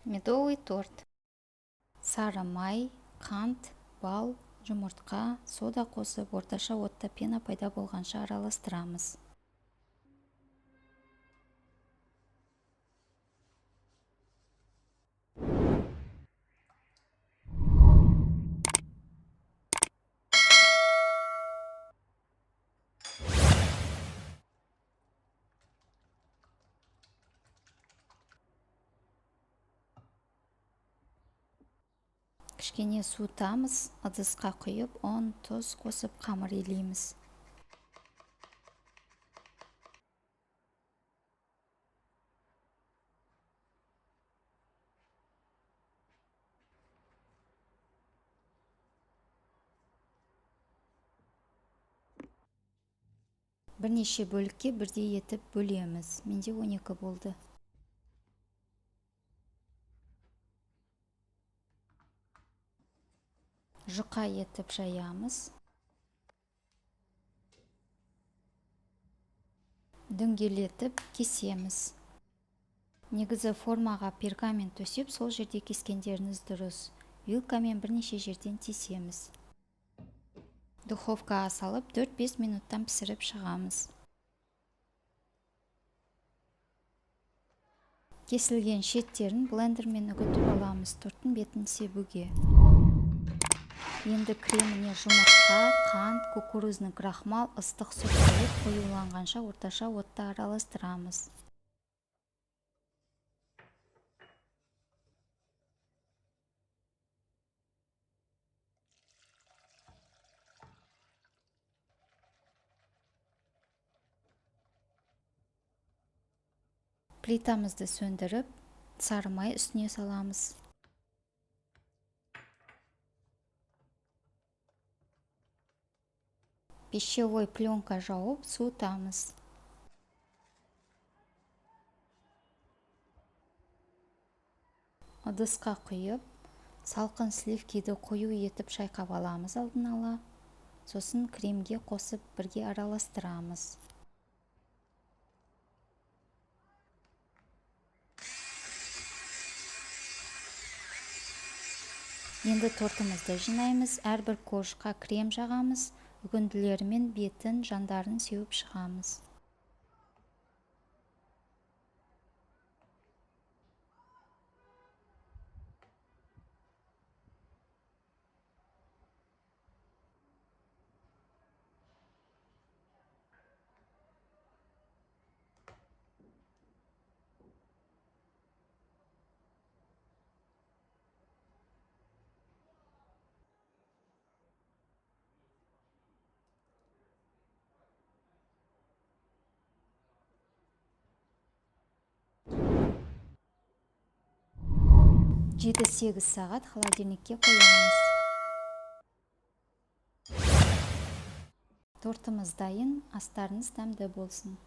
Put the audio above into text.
Медовый торт. Сары май, қант, бал, жұмыртқа, сода қосып, орташа отта пена пайда болғанша араластырамыз. Кішкене суытамыз, ыдысқа құйып, ұн, тұз қосып қамыр илейміз. Бірнеше бөлікке бірдей етіп бөлеміз. Менде 12 болды. Жұқа етіп жаямыз. Дөңгелетіп кесеміз. Негізі формаға пергамент төсеп, сол жерде кескендеріңіз дұрыс. Вилкамен бірнеше жерден тесеміз. Духовкаға салып 4-5 минуттан пісіріп шығамыз. Кесілген шеттерін блендермен үгітіп аламыз торттың бетін себуге. Енді креміне жұмыртқа, қант, кукурузный крахмал, ыстық сүт құйып, қоюланғанша орташа отта араластырамыз. Плитамызды сөндіріп, сары май үстіне саламыз. Пищевой пленка жауып, суытамыз. Ыдысқа құйып, салқын сливкиді қою етіп шайқап аламыз алдын ала. Сосын кремге қосып бірге араластырамыз. Енді тортымызды жинаймыз. Әрбір коржға крем жағамыз. Үгінділерімен бетін, жандарын сеуіп шығамыз. 7-8 сағат холодильникке қоямыз. Тортымыз дайын, астарыңыз дәмді болсын.